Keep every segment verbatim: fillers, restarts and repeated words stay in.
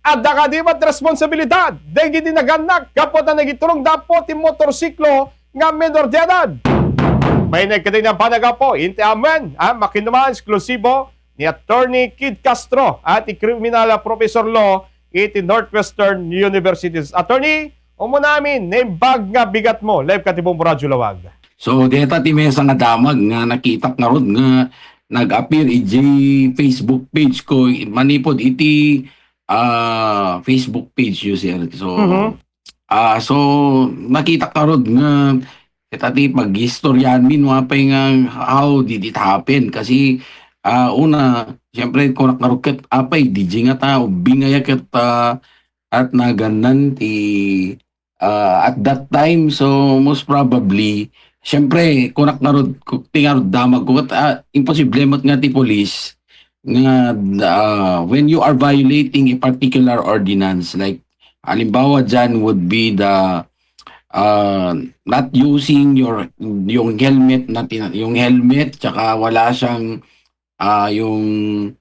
Adda kadi met responsabilidad dagiti nagannak gapu ta nagitulongda apo ti motorsiklo nga menor de edad? May nagkadina banagapo, inti amen, ah, makinuman eksklusibo ni Attorney Kid Castro, ah, ti Criminal Professor Law iti Northwestern University. Attorney, umuna amin, naimbag nga bigat mo, live ka ti Bombo Radyo Lawag. So, deta ti mesa nga damag nga nakitak ngarud nga nag-appear iti Facebook page ko manipud iti, ah, Facebook page yo, sir. So, Mhm. ah, so, nakitak ngarud nga kita ti pag-istoryahan mi no apay nga how did it happen. Kasi, ah, una, siyempre, kunak ngarud ket apay, D J nga ta, ubbing aya ket, ah, at nagannan ti, ah, at that time, so most probably, siyempre, kunak ngarud, ku-, ti ngarud damag ko, ket, ah, imposible met nga ti police nga, ah, when you are violating a particular ordinance, like, halimbawa dyan would be the, ah, not using your, yung helmet na tina-, yung helmet, tsaka wala siyang, ah, yung,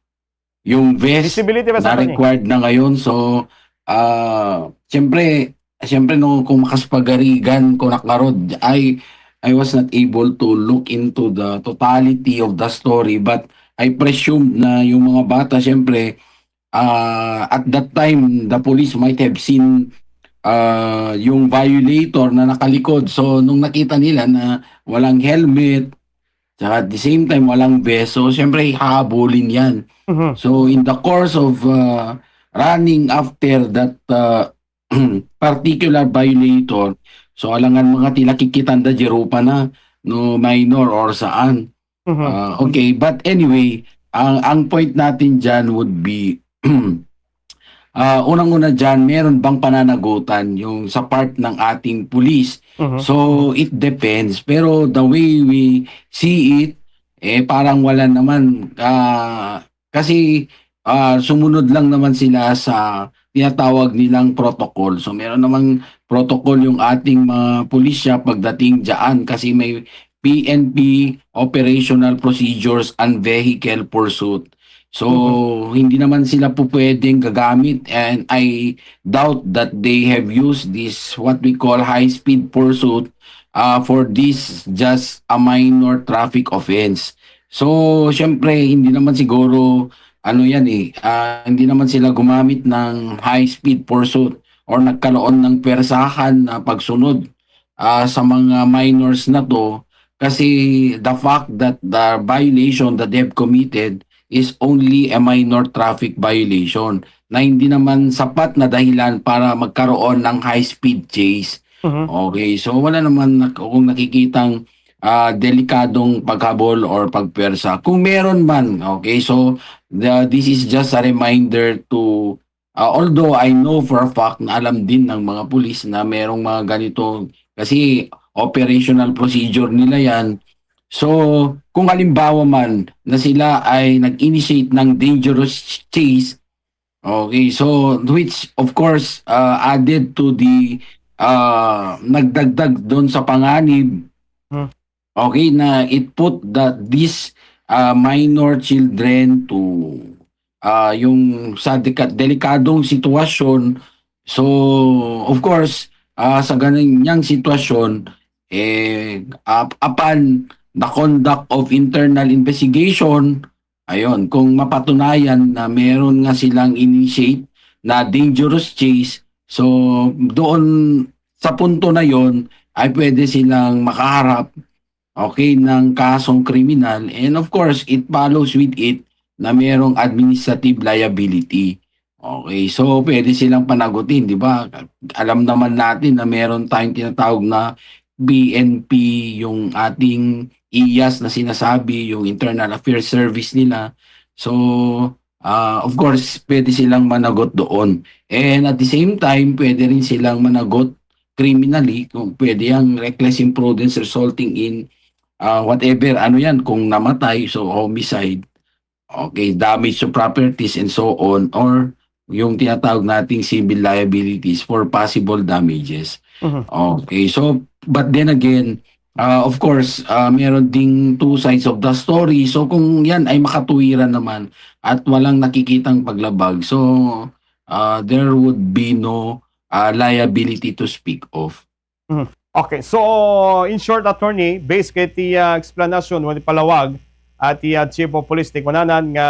yung vest Visibility vest, na attorney. Required na ngayon. So, ah, siyempre, siyempre, no, kung makaspagarigan, kunak ngarud, I, I was not able to look into the totality of the story, but I presume na yung mga bata, siyempre, ah, at that time, the police might have seen, ah, yung violator na nakalikod. So, nung nakita nila na walang helmet, tsaka at the same time, walang vest, so, siyempre, hahabulin yan. Mhm. So, in the course of, ah, running after that, ah, particular violator, so, alangan mga ti nakikitanda, jerupa na, no, minor or saan. Mhm. Ah, okay, but anyway, ang, ang point natin dyan would be, ah, unang-una dyan, meron bang pananagutan yung sa part ng ating pulis? Mhm. So, it depends. Pero the way we see it, eh, parang wala naman, ah, kasi, ah, sumunod lang naman sila sa tinatawag nilang protocol. So, meron namang protocol yung ating mga pulisya pagdating dyan kasi may P N P operational procedures and vehicle pursuit. So, Mhm. hindi naman sila po pwedeng gagamit, and I doubt that they have used this, what we call high-speed pursuit, uh, for this just a minor traffic offense. So, siyempre, hindi naman siguro, ano yan eh, ah, hindi naman sila gumamit ng high-speed pursuit or nagkaroon ng pwersahan na pagsunod, ah, sa mga minors na to, kasi the fact that the violation that they have committed is only a minor traffic violation na hindi naman sapat na dahilan para magkaroon ng high-speed chase. Mhm. Okay, so wala naman nak-, akong nakikitang, ah, delikadong paghabol or pagpwersa. Kung meron man, okay, so the, this is just a reminder to, ah, although I know for a fact na alam din ng mga pulis na merong mga ganito, kasi operational procedure nila yan. So, kung halimbawa man na sila ay nag-initiate ng dangerous chase, okay, so which of course, ah, added to the, ah, nagdagdag doon sa panganib. Hmm. Okay, na it put the, these, ah, minor children to, ah, yung sa deka-, delikadong sitwasyon. So, of course, ah, sa ganyang sitwasyon, eh, ap-, upon the conduct of internal investigation, ayun, kung mapatunayan na meron nga silang initiate na dangerous chase, so doon sa punto na yon ay pwede silang makaharap, okay, ng kasong kriminal. And of course, it follows with it na merong administrative liability. Okay, so pwede silang panagutin, di ba? Alam naman natin na meron tayong tinatawag na P N P, yung ating iyas na sinasabi, yung Internal Affairs Service nila. So, ah, of course, pwede silang managot doon. And at the same time, pwede rin silang managot criminally, kung pwede yung reckless imprudence resulting in, ah, whatever, ano yan, kung namatay, so homicide, okay, damage to properties and so on, or yung tinatawag nating civil liabilities for possible damages. Mhm. Okay, so, but then again, ah, of course, ah, meron ding two sides of the story. So, kung yan ay makatuwiran naman at walang nakikitang paglabag, so, uh, there would be no uh, liability to speak of. Mhm. Okay. So, in short, attorney, based kay ti ah, explanation wenno palawag at ti ah, Chief of Police ti kunanan nga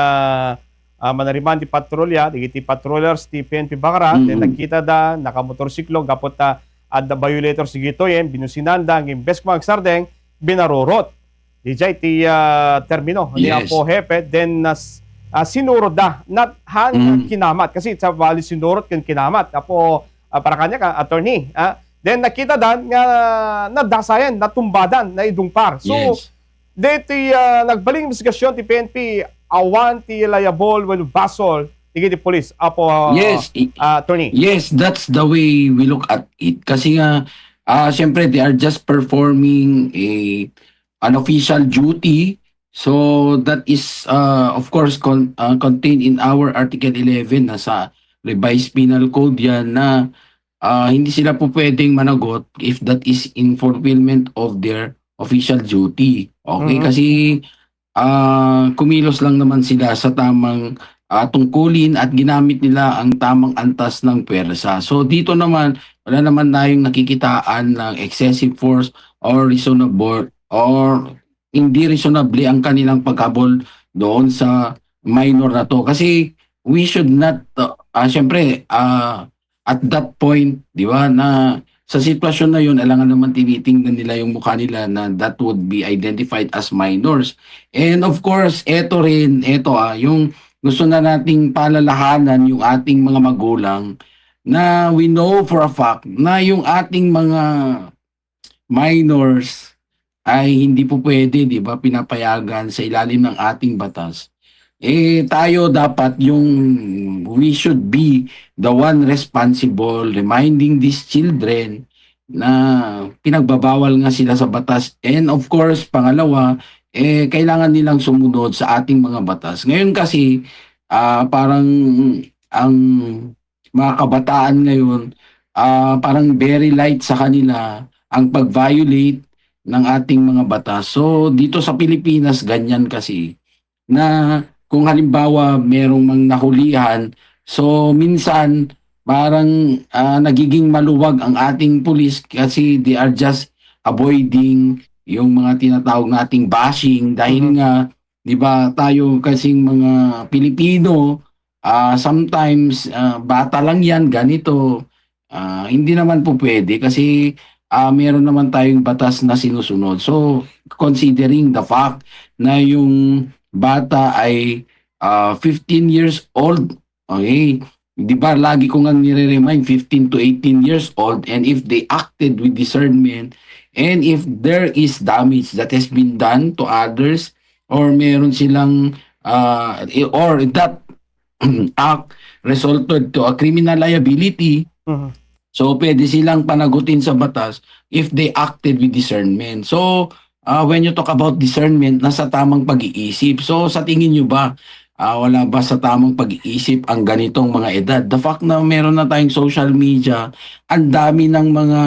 ah, manariman ti patrolya, dagiti patrollers ti P N P Bacara, then Mm-mm. nagkita da, nakamotorsiklo, gapu ta adda violator sigitoyen, binusinanda, ngem imbes ko magsardeng, binarurot. Dijay ti ah, termino ni Yes. Apo Hepe, then nas, ah, sinurot da, not han Mm. kinamat, kasi sa bali sinurot ken kinamat. Apo, ah, para kanya ka, attorney, ah. Then nakita dan nga nadasayan, natumbadan, naidungpar. So, Yes. deti ah, nagbaling investigasyon ti P N P, awan ti liable wenno basol dagiti pulis, Apo, ah, Yes, i- ah, attorney. Yes, that's the way we look at it. Kasi nga, ah, siyempre, they are just performing a an official duty. So that is, uh, of course, con- uh, contained in our Article eleven na sa Revised Penal Code yan na ah, hindi sila po pwedeng managot if that is in fulfillment of their official duty. Okay? Mhm. Kasi ah, kumilos lang naman sila sa tamang ah, tungkulin at ginamit nila ang tamang antas ng pwersa. So dito naman, wala naman tayong nakikitaan ng excessive force or reasonable or hindi reasonable ang kanilang paghabol doon sa minor na to. Kasi we should not, uh, ah, syempre, ah, at that point, di ba, na sa sitwasyon na yun, alangan naman tinitingnan nila yung mukha nila na that would be identified as minors. And of course, eto rin, eto ah, yung gusto na nating palalahanan yung ating mga magulang na we know for a fact na yung ating mga minors ay hindi po pwede, di ba, pinapayagan sa ilalim ng ating batas. Eh, tayo dapat yung we should be the one responsible reminding these children na pinagbabawal nga sila sa batas. And of course, pangalawa, eh, kailangan nilang sumunod sa ating mga batas. Ngayon kasi, ah, parang ang mga kabataan ngayon, ah, parang very light sa kanila ang pag-violate ng ating mga batas. So, dito sa Pilipinas, ganyan kasi na kung halimbawa merong mang nahulihan, so minsan parang ah, nagiging maluwag ang ating pulis kasi they are just avoiding yung mga tinatawag nating bashing dahil Mhm. nga, di ba, tayo kasing mga Pilipino, ah, sometimes ah, bata lang yan, ganito. Ah, hindi naman po pwede kasi ah, meron naman tayong batas na sinusunod. So, considering the fact na yung bata ay ah, fifteen years old, okay, di ba, lagi ko nga nire-remind, fifteen to eighteen years old, and if they acted with discernment, and if there is damage that has been done to others, or meron silang, ah, or that act resulted to a criminal liability, Mhm. so pwede silang panagutin sa batas if they acted with discernment. So, ah, when you talk about discernment, nasa tamang pag-iisip. So, sa tingin nyo ba, ah, wala ba sa tamang pag-iisip ang ganitong mga edad? The fact na meron na tayong social media, ang dami ng mga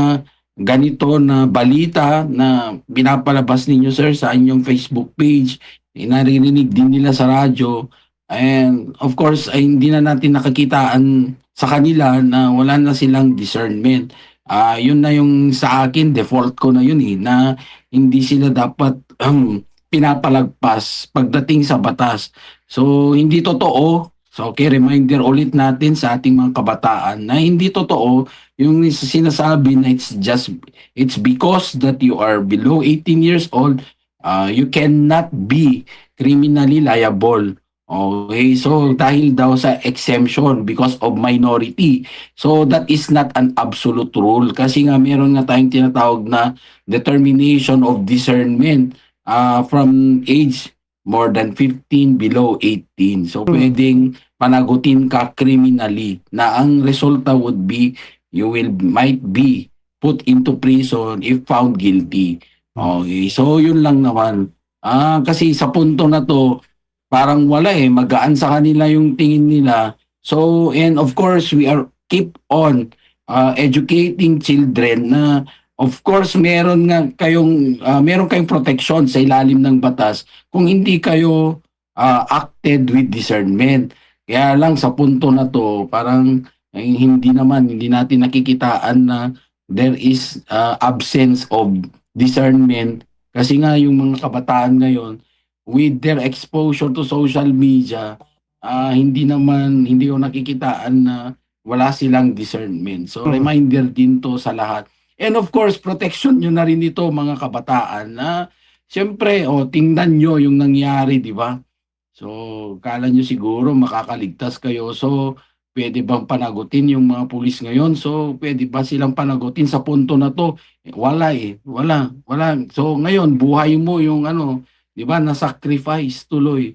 ganito na balita na pinapalabas ninyo, sir, sa inyong Facebook page, eh, naririnig din nila sa radyo. And of course, ay hindi na natin nakakitaan sa kanila na wala na silang discernment. Ah, yun na yung sa akin, default ko na yun eh, na hindi sila dapat um, pinapalagpas pagdating sa batas. So, hindi totoo. So, okay, reminder ulit natin sa ating mga kabataan na hindi totoo yung sinasabi na it's just, it's because that you are below eighteen years old, uh, you cannot be criminally liable. Okay, so dahil daw sa exemption because of minority. So that is not an absolute rule kasi nga meron nga tayong tinatawag na determination of discernment uh, from age more than fifteen, below eighteen. So Hmm. pwedeng panagutin ka criminally na ang resulta would be you will might be put into prison if found guilty. Okay, so yun lang naman. Ah, kasi sa punto na to, parang wala eh, magaan sa kanila yung tingin nila. So, and of course, we are keep on uh, educating children na of course meron nga kayong uh, meron kayong protection sa ilalim ng batas kung hindi kayo uh, acted with discernment. Kaya lang sa punto na 'to, parang, eh, hindi naman, hindi natin nakikitaan na there is, ah, absence of discernment. Kasi nga yung mga kabataan ngayon, with their exposure to social media, ah, hindi naman, hindi ko nakikitaan na wala silang discernment. So, Mm. reminder din 'to sa lahat. And of course, protection niyo na rin ito, mga kabataan, na siyempre, oh, tingnan niyo yung nangyari, 'di ba? So, kala niyo siguro makakaligtas kayo. So, pwede bang panagutin yung mga pulis ngayon? So, pwede ba silang panagutin sa punto na 'to? Eh, wala, eh. Wala, wala. So, ngayon, buhay mo yung ano, 'di ba, na-sacrifice tuloy.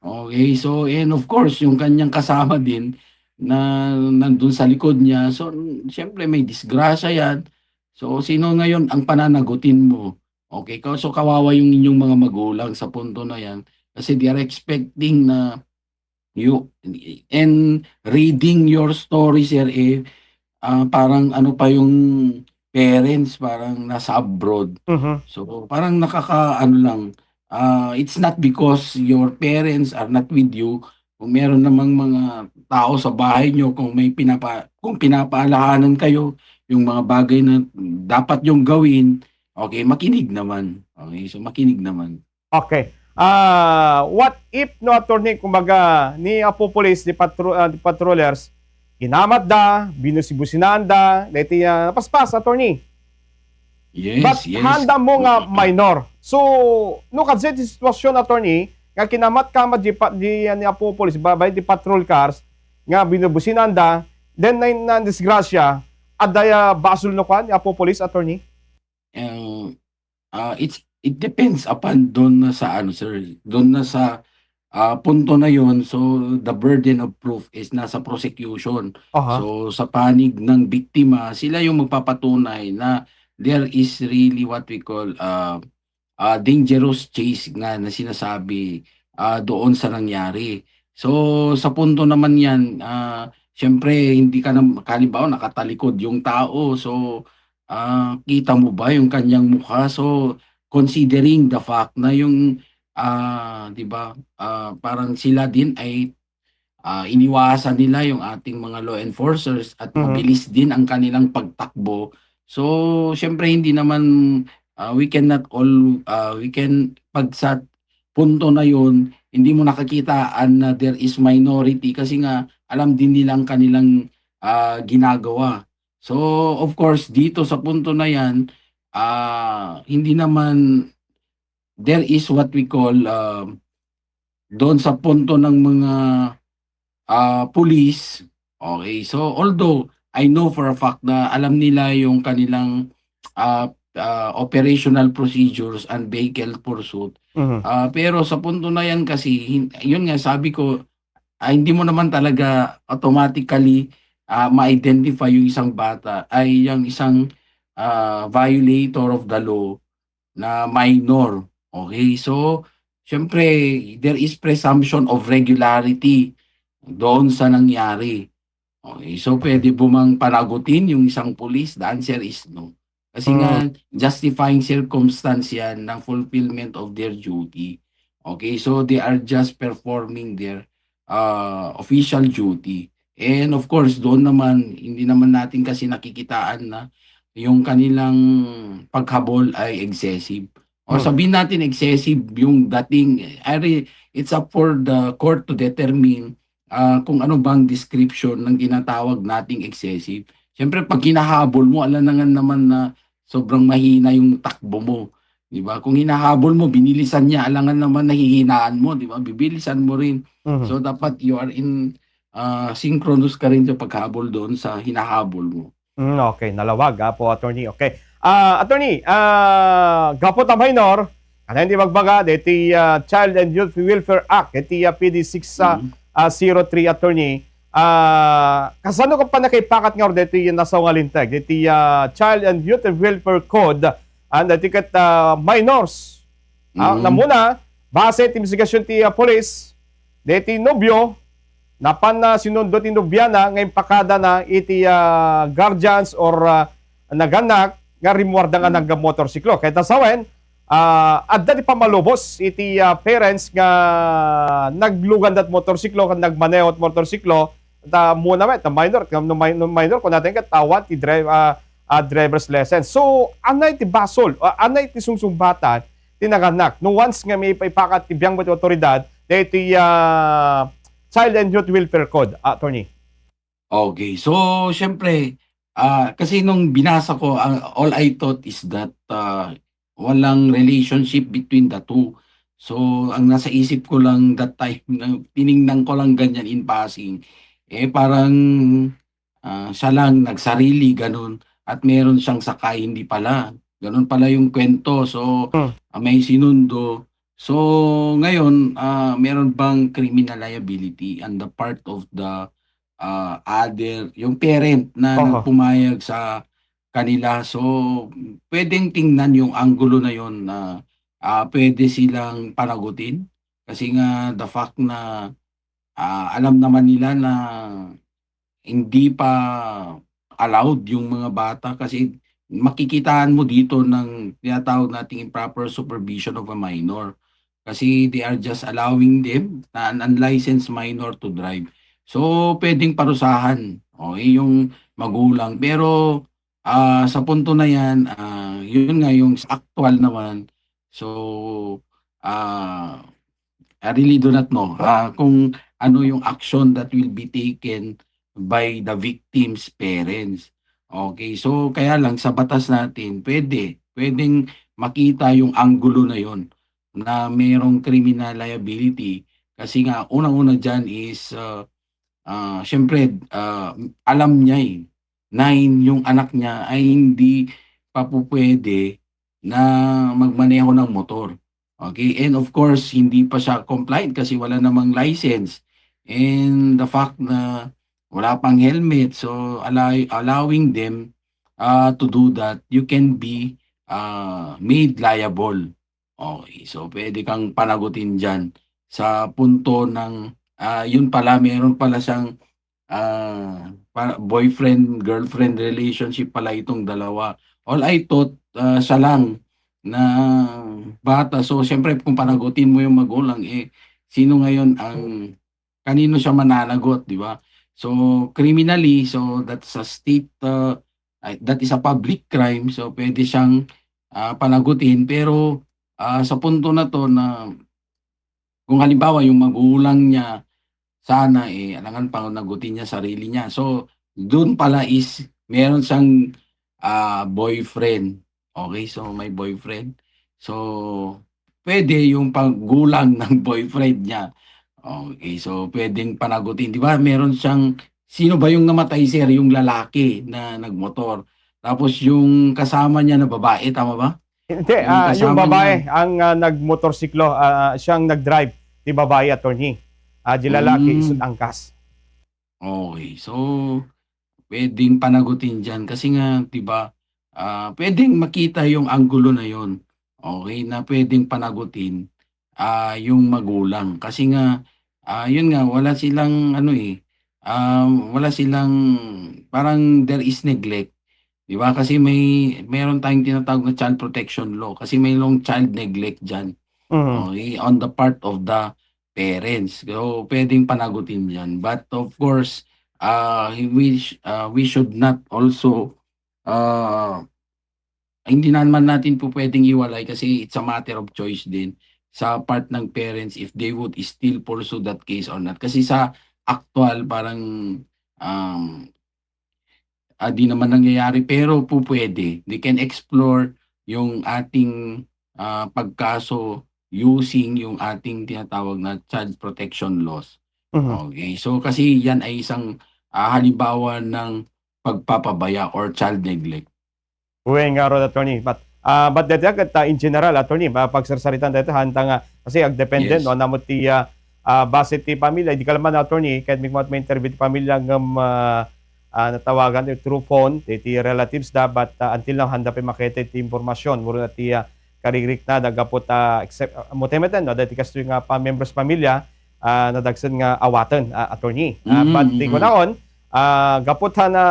Okay, so, and of course, yung kanyang kasama din na nandun sa likod niya, so, siyempre may disgrasya 'yan. So, sino ngayon ang pananagutin mo? Okay, ka so kawawa yung inyong mga magulang sa punto na 'yan kasi they are expecting na you and reading your story, Sir, eh, ah, parang ano pa yung parents, parang nasa abroad. Mhm. So, parang nakakaano lang, ah, it's not because your parents are not with you, kung meron namang mga tao sa bahay niyo, kung may pinapa kung pinapaalahanan kayo, yung mga bagay na dapat niyong gawin, okay, makinig naman. Okay, so makinig naman. Okay. Ah, what if, no, attorney, kumbaga, ni Apo Police, ni patru-, ah, ni patrollers, kinamatda, binusi-businaanda, daytoy, ah, napaspas, attorney. Yes, But yes. handa mo nga Okay. minor. So, no, kadset ti sitwasyon, attorney, nga kinamat-kamat di pa, di, ah, ni Apo Police, babay di patrol cars, nga binubusinanda, then na, na disgrasya, adda, ah, basol no kwan, ni Apo Police, attorney? Eh, ah, it's, it depends upon doon na sa ano, sir, doon na sa, ah, punto na yon. So, the burden of proof is nasa prosecution. Aha. So, sa panig ng biktima, sila yung magpapatunay na there is really what we call, ah, ah, dangerous chase nga na sinasabi, ah, doon sa nangyari. So, sa punto naman 'yan, ah, siyempre hindi ka na, halimbawa, nakatalikod yung tao, so, ah, kita mo ba yung kanyang mukha? So, considering the fact na yung, ah, 'di ba, ah, parang sila din ay, ah, iniwasan nila yung ating mga law enforcers at Mhm. mabilis din ang kanilang pagtakbo. So, siyempre hindi naman, ah, we cannot all, ah, we can, 'pag sa punto na yun, hindi mo nakakitaan na there is minority kasi nga alam din nila ang kanilang, ah, ginagawa. So, of course, dito sa punto na yan, ah, hindi naman, there is what we call, um, doon sa punto ng mga, ah, pulis, okay. So, although I know for a fact na alam nila yung kanilang, ah, ah, operational procedures and vehicle pursuit, Mhm. ah, pero sa punto na yan kasi, hin-, yun nga sabi ko, ah, hindi mo naman talaga automatically, ah, ma-identify yung isang bata, ay yung isang, ah, violator of the law na minor. Okay, so, siyempre, there is presumption of regularity doon sa nangyari. Okay, so pwede ba mang panagutin yung isang pulis? The answer is no. Kasi nga, Mm. justifying circumstance yan ng fulfillment of their duty. Okay, so they are just performing their, ah, official duty. And of course, doon naman, hindi naman natin kasi nakikitaan na yung kanilang paghabol ay excessive. Or Mm. sabihin natin excessive yung dating, I re-, it's up for the court to determine, ah, kung ano bang description ng ginatawag nating excessive. Siyempre, 'pag hinahabol mo, alangan naman na sobrang mahina yung takbo mo, 'di ba? Kung hinahabol mo, binilisan niya, alangan naman nahihinaan mo, 'di ba? Bibilisan mo rin. Mhm. So, dapat you are in, ah, synchronous ka rin sa paghabol doon sa hinahabol mo. Hmm, okay. Nalawag, Apo Attorney. Okay. Ah, Attorney, ah, gapu ta minor, ania ti ibagbaga daytoy, ah, Child and Youth Welfare Act, daytoy, ah, P D six, ah, Mm. ah, zero three, Attorney. Ah, kasano ket pannakaipakat ngarud daytoy nasaw nga linteg, daytoy, ah, Child and Youth Welfare Code, and daytoy ket, ah, minors? Ah, Mm. namuna, base ti imbestigasyon ti, ah, pulis, daytoy nobio, napan na sinundo ti nobiana nga impakadana iti, ah, guardians or, ah, naganak nga rimmuarda nga Mm. nagmotorsiklo. Ket ta sawen, ah, adda ti pamalubos iti, ah, parents nga naglugan dat motorsiklo ken nagmaneho ti motorsiklo, ta muna met, minor, no mi-, no minor, kunana ti ket awan ti dri-, ah, ah, driver's license. So, ania ti basol, ah, ania ti sungsumbatan ti nanganak no once nga maipapakat ti biangmo ti awtoridad daytoy, ah, Child and Youth Welfare Code, Attorney? Okay. So, siyempre, ah, kasi nung binasa ko, ah, all I thought is that, ah, walang relationship between the two. So, ang nasa isip ko lang that time, na tiningnan ko lang ganyan in passing, eh, parang, ah, siya lang nagsarili, ganun. At meron siyang sakay, hindi pala. Ganun pala yung kwento. So, Hmm. ah, may sinundo. So, ngayon, ah, meron bang criminal liability on the part of the, ah, other, yung parent na Oho. nagpumayag sa kanila? So, pwedeng tingnan yung anggulo na yon na, ah, pwede silang panagutin. Kasi nga, the fact na, ah, alam naman nila na hindi pa allowed yung mga bata kasi makikitaan mo dito ng tinatawag nating improper supervision of a minor. Kasi they are just allowing them na an unlicensed minor to drive. So, pwedeng parusahan, okay, yung magulang. Pero, ah, sa punto na yan, ah, yun nga, yung sa aktual naman, so, ah, I really do not know, ah, kung ano yung action that will be taken by the victim's parents. Okay, so kaya lang sa batas natin, pwede, pwedeng makita yung anggulo na yon na mayroong criminal liability kasi nga unang-una diyan is, ah, ah, siyempre, ah, alam niya, eh, na yung anak niya ay hindi pa pupwede na magmaneho ng motor. Okay? And of course, hindi pa siya compliant kasi wala namang license. And the fact na wala pang helmet, so allow-, allowing them, ah, to do that, you can be, ah, made liable. Okay, so pwede kang panagutin diyan sa punto ng, ah, yun pala, meron pala siyang, ah, pa-, boyfriend, girlfriend relationship pala itong dalawa. All I thought, ah, siya lang na bata. So, siyempre, kung panagutin mo yung magulang, eh, sino ngayon ang, kanino siya mananagot, di ba? So, criminally, so that's a state, ah, ay, that is a public crime. So, pwede siyang, ah, panagutin. Pero, ah, sa punto na to na kung halimbawa yung magulang niya, sana, eh, alangan panagutin niya sarili niya. So, dun pala is meron siyang, ah, boyfriend. Okay, so may boyfriend. So, pwede yung paggulang ng boyfriend niya. Okay, so pwedeng panagutin. Di ba, meron siyang, sino ba yung namatay, sir? Yung lalaki na nagmotor. Tapos yung kasama niya na babae, tama ba? Hindi, Yung ah, yung kasama babae niya. ang, ah, nagmotorsiklo, ah, siyang nag-drive, ti babae, attorney. Ah, di lalaki, Mm. isut angkas. Okay. So, pwedeng panagutin diyan kasi nga, 'di ba, ah, pwedeng makita yung anggulo na yon. Okay, na pwedeng panagutin, ah, yung magulang. Kasi nga, ah, yun nga, wala silang ano, eh, um, wala silang, parang there is neglect. 'Di ba? Kasi may, meron tayong tinatawag na child protection law. Kasi may long child neglect diyan. Mhm. Okay, on the part of the parents. So, pwedeng panagutin 'yan. But of course, ah, we sh-, ah, we should not also, ah, hindi naman natin po pwedeng iwalay kasi it's a matter of choice din sa part ng parents if they would still pursue that case or not. Kasi sa aktual, parang, um, ah, 'di naman nangyayari, pero po pwede. They can explore yung ating, ah, pagkaso using yung ating tinatawag na child protection laws. Mhm. Okay. So, kasi 'yan ay isang, ah, halimbawa ng pagpapabaya or child neglect. Wen ngarud, attorney. But, ah, but dayta ket, ah, in general, attorney, ma-, pagsarsaritan dayta, hanta nga, kasi agdepende, Yes. no, namot ti, ah, ah, base ti pamilya, di ka man, attorney, ket mikmat ma-interview ti pamilya ngem, ah, ah, natawagan ti through phone, ti, ti relatives da, but, ah, until now, handa pay makita ti impormasyon, muro na ti, ah, karikrikna, da gapu ta, except, ah, mo ti met, no, dayta kastoy nga pa-, members pamilya, ah, nadagsen nga awaten, ah, attorney. Ah, Mm, but ti mm. kunaon, ah, gapu ta na,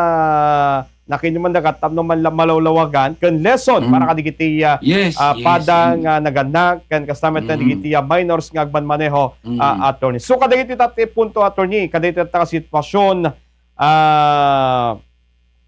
nakinuman daga tapno man la-, malawlawagan ken lesson Mm. para kadagiti, ah, Yes, ah, yes, pada mm. nga nagannak ken kasta met Mm. dagiti, ah, minors nga agmanmaneho, Mm. ah, attorney. So, kadagiti tatta punto, attorney, kadagiti tatta nga sitwasyon, ah,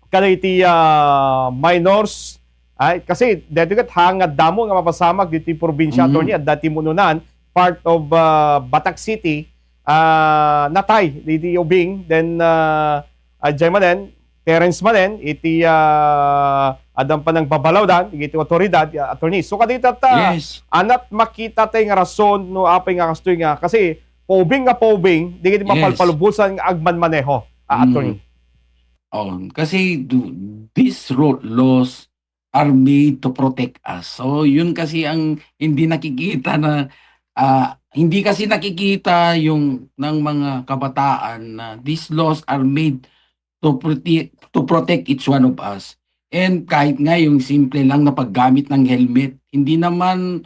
kadagiti, ah, minors, ay, kasi daytoy ket ha nga damo nga mapasamak ditoy probinsya, Mm. attorney, adda ti Mununan, part of, ah, Batac City, ah, natay ditoy ubing, then, ah, ah, diay manen, parents manen, iti, ah, addan panangbabalawdan, iti otoridad, ah, attorney. So, kadagiti tatta, Yes. ania ti makitatayo nga rason no apay nga kastoy nga, kasi paubing nga paubing, dagiti Yes. mapalpalubosan nga agmanmaneho, ah, Mm. attorney. Oh, kasi do, these ro-, laws are made to protect us. So, yun kasi ang hindi nakikita na, ah, hindi kasi nakikita yung ng mga kabataan na these laws are made to prote-, to protect each one of us. And kahit nga yung simple lang na paggamit ng helmet, hindi naman,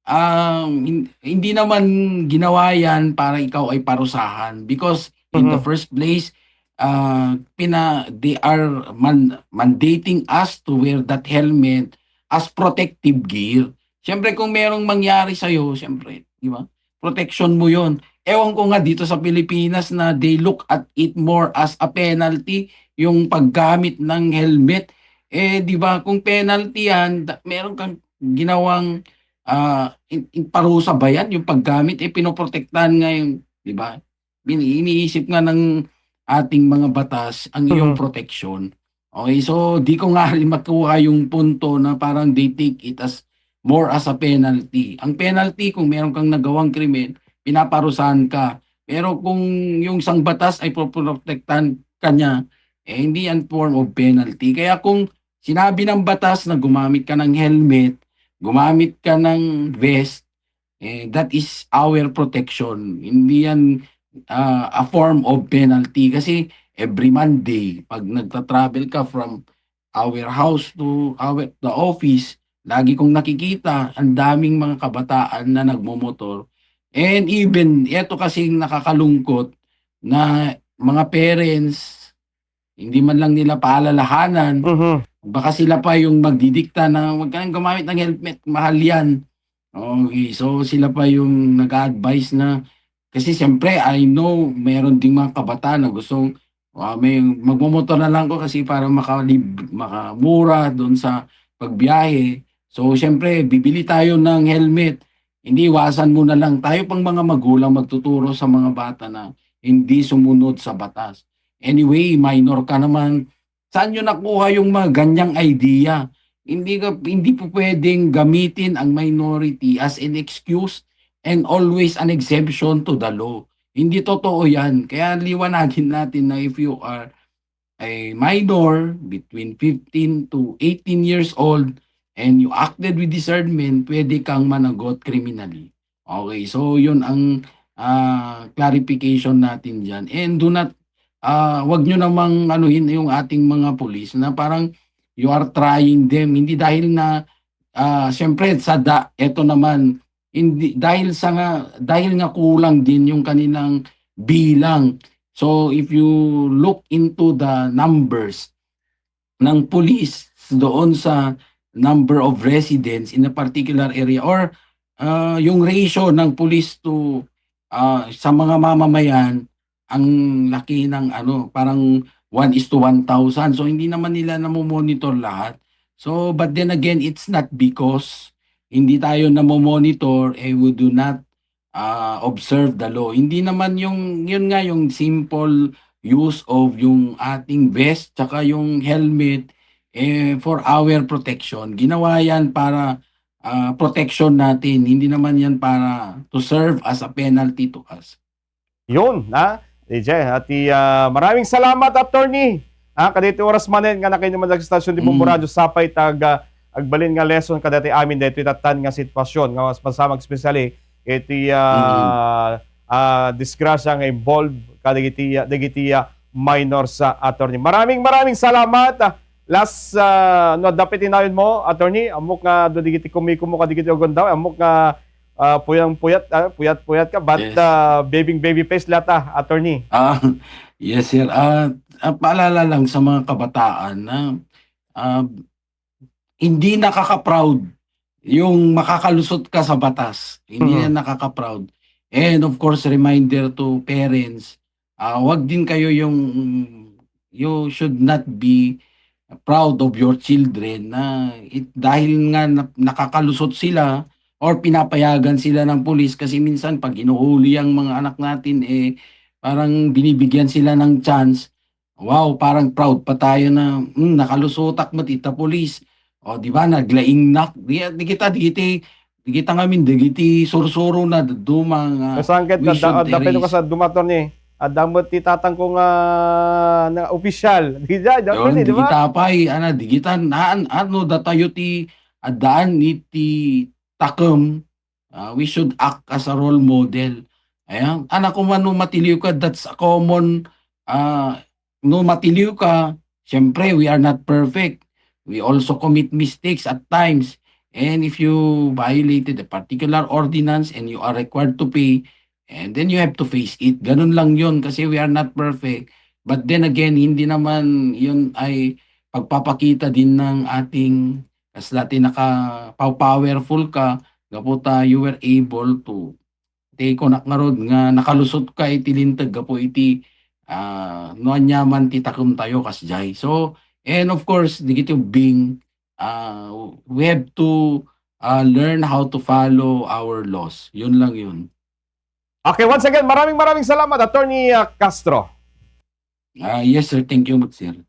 ah, hin-, hindi naman ginawa yan para ikaw ay parusahan. Because in the Mhm. first place, ah, pina-, they are man-, mandating us to wear that helmet as protective gear. Siyempre, kung merong mangyari sa'yo, siyempre, di ba? Protection mo yon. Ewan ko nga dito sa Pilipinas na they look at it more as a penalty, yung paggamit ng helmet. Eh, di ba, kung penalty yan, da-, meron kang ginawang, ah, in-, in-, parusa ba yan? Yung paggamit, eh, pinoprotektahan nga yung, di ba? Ini-, iniisip nga ng ating mga batas ang iyong Mhm. proteksyon. Okay, so di ko nga rin makuha yung punto na parang they take it as more as a penalty. Ang penalty, kung meron kang nagawang krimen, pinaparusahan ka. Pero kung yung isang batas ay poprotektahan ka niya, eh, hindi yan form of penalty. Kaya kung sinabi ng batas na gumamit ka ng helmet, gumamit ka ng vest, eh, that is our protection. Hindi yan, ah, a form of penalty. Kasi every Monday, pag nagta-travel ka from our house to our, the office, lagi kong nakikita, ang daming mga kabataan na nagmomotor. And even, eto kasing nakakalungkot na mga parents, hindi man lang nila paalalahanan, Mhm. baka sila pa yung magdidikta na, "Huwag ka nang gumamit ng helmet, mahal yan." Okay, so sila pa yung nag-a-advise na, kasi siyempre, I know, meron ding mga kabataan na gustong, "Ah, may magmomotor na lang ko kasi para makalib-, makamura doon sa pagbiyahe." So, siyempre, bibili tayo ng helmet. Hindi, iwasan mo na lang. Tayo pang mga magulang magtuturo sa mga bata na hindi sumunod sa batas. Anyway, minor ka naman. Saan nyo nakuha yung mga ganyang idea? Hindi ka, hindi po pwedeng gamitin ang minority as an excuse and always an exemption to the law. Hindi totoo yan. Kaya liwanagin natin na if you are a minor between fifteen to eighteen years old and you acted with discernment, pwede kang managot criminally. Okay, so yun ang, ah, clarification natin diyan. And do not, ah, wag nyo namang anuhin yung ating mga pulis na parang you are trying them. Hindi dahil na, ah, siyempre sa da-, eto naman, hindi, dahil sa nga, dahil nga kulang din yung kanilang bilang. So, if you look into the numbers ng police doon sa number of residents in a particular area or, ah, yung ratio ng police to, ah, sa mga mamamayan, ang laki ng ano, parang one is to one thousand. So, hindi naman nila namo-monitor lahat. So, but then again, it's not because hindi tayo namo-monitor, eh, we do not, ah, observe the law. Hindi naman yung, yun nga, yung simple use of yung ating vest tsaka yung helmet, eh, for our protection. Ginawa yan para, ah, protection natin. Hindi naman yan para to serve as a penalty to us. Yun, ha? D J, at i-, ah, maraming salamat, attorney. Ha, kaditi oras manen nga nakinuman sa estasyon ti Bombo Mm. Radio, sapay ta ag-, ah, agbalin nga lesson kadati amin daytoy tattan nga sitwasyon nga mas masamak, especially iti, ah, Mm. ah, disgrasya nga involved kadagiti, ah, dagiti, ah, minors, ah, attorney. Maraming, maraming salamat. Ah, last, ah, no, dapit inayon mo, attorney, ammok nga do digiti kumiko mo kadagiti ugundaw, ammok nga ah, puyang-puyat, ah, puyat-puyat ka, but, Yes. ah, baby-baby face latta, attorney. Ah, yes, sir. Ah, ah, paalala lang sa mga kabataan na, ah, hindi nakaka-proud yung makakalusot ka sa batas. Hindi Mhm. yan nakaka-proud. And of course, reminder to parents, ah, wag din kayo yung, you should not be proud of your children na it, dahil nga na, nakakalusot sila or pinapayagan sila ng pulis, kasi minsan pag hinuhuli ang mga anak natin, eh, parang binibigyan sila ng chance. Wow, parang proud pa tayo na, "Hmm, nakalusotak met ita pulis." O, di ba, naglaingnak. Di, di kita, di kita, di kita ngamin, di kita sursuro na duma nga Kasangkit we ka, should da, dapit erase. Ka sa dumaton ni, at damot ti tatang ko nga, nga opisyal. Di da, da, Yun, pwede, di di ba? kita pay, ana, di kita, naan, ano, datayo ti, addaan iti takem, ah, we should act as a role model. Ayan, ana, kung ano matiliw ka, that's a common, ah, no matiliw ka, siyempre, we are not perfect. We also commit mistakes at times. And if you violated a particular ordinance and you are required to pay, and then you have to face it. Ganun lang yun kasi we are not perfect. But then again, hindi naman yun ay pagpapakita din ng ating, kas dati naka-, pow-, powerful ka, gapu ta you were able to take on ngarud nga nakalusot ka iti linteg gapu iti, ah, no aniaman ti takem tayo kasjay. So, and of course, digiti ubbing, ah, we have to, ah, learn how to follow our laws. Yun lang yun. Okay, once again, maraming maraming salamat, Attorney, ah, Castro. Ah, yes, sir. Thank you much, sir.